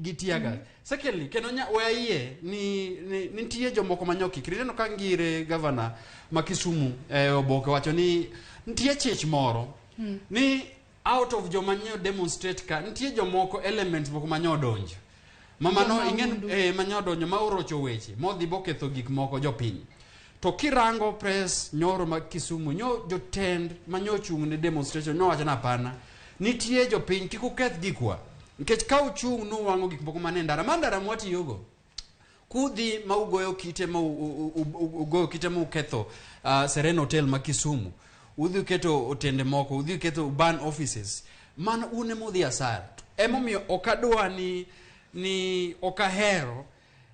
gi tear gas. Secondly, kendo we ayie ni nitie jomoko manyokikri. Ineno ka Ngire governor ma Kisumu e oboke wacho ni nitie chich moro ni out of joma nyo demonstrate ka nitie jomoko, elements moko manyo odonjo mamano Joma ing'en mahundu. Manyo odonjo ma orocho weche modhi boketho gik moko jopiny. To kirango press nyoro ma Kisumu, nyo jotend manyo ochung' ne demonstration nyowacho ni hapana, nitie jopiny, kik uketh gikwa, nikech ka uchung' nuwang'o gik moko mane ndara ma ndara mwatiyogo kudhi ma ugoyo kite ma ugoyo kite ma uketho Serena Hotel ma Kisumu, udhi uketo otende moko, udhi uketho ban offices, mano un ema udhi asara. Emomiyo ok adwa ni ok ahero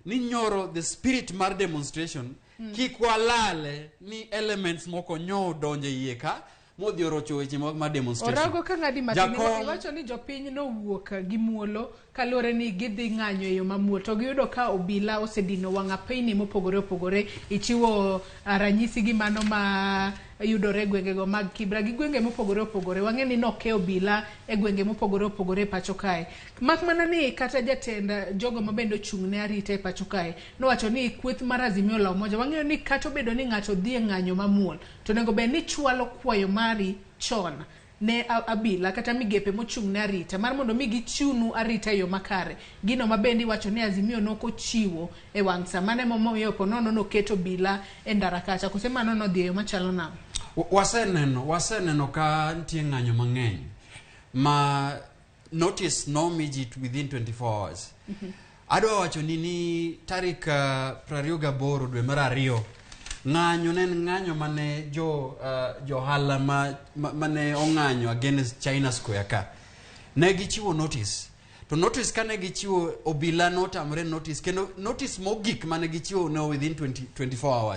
ni nyoro the spirit mar demonstration kik walale ni elements moko nyo odonjo e iye ka modhi orocho weche mag demonstration. Orago ka ng'adi matin. Jakom Iwacho ni jopiny nowuok gi muolo kaluwore ni gidhi ng'anyo e yo mamuol, to giyudo ka obila osedino wang' apeyni mopogore opogore. Ichiwo ranyisi gi mano ma yudore e gwengego mag Kibra gi gwenge mopogore opogore. Wang'e ni noke obila e gwenge mopogore opogore e pacho kae, mak mana ni kata jatend jogo ma bende ochung' ne arita e pacho kae nowacho ni kweth mar Azimio la Umoja, wang'eyo ni kata obedo ni ng'ato dhi e ng'anyo mamuol, to onego bed ni chwalo kwayo mari chon ne abila kata migepe mochung' ne arita mar mondo mi gichiwnu arita e yo makare. Gino ma bende iwacho ni Azimio nokochiwo e wang' sa mano emomiyo ponono noketo obila e ndara kacha, kose mano nodhi e yo machalo nang'o? Waseneno ka nitie ng'anyo mang'eny ma notice nomi ji within 24 hours. Adwa wacho ni tarik 28 dwe mar ariyo, ng'anyo ne en ng'anyo mane jo johala mane ong'anyo against China Square ka ne gichiwo notice, to notice kane gichiwo, obila notamre notice, kendo notice mogik mane gichiwo ne within 20, 24 hours.